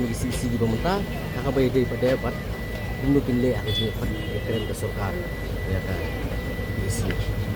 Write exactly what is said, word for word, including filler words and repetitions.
kine ki C E C kiba mynta, ha kaba ïadei pat de bad kumno phin leh ha ka jingïakhun ïakren ka sorkar ïa ka P S C.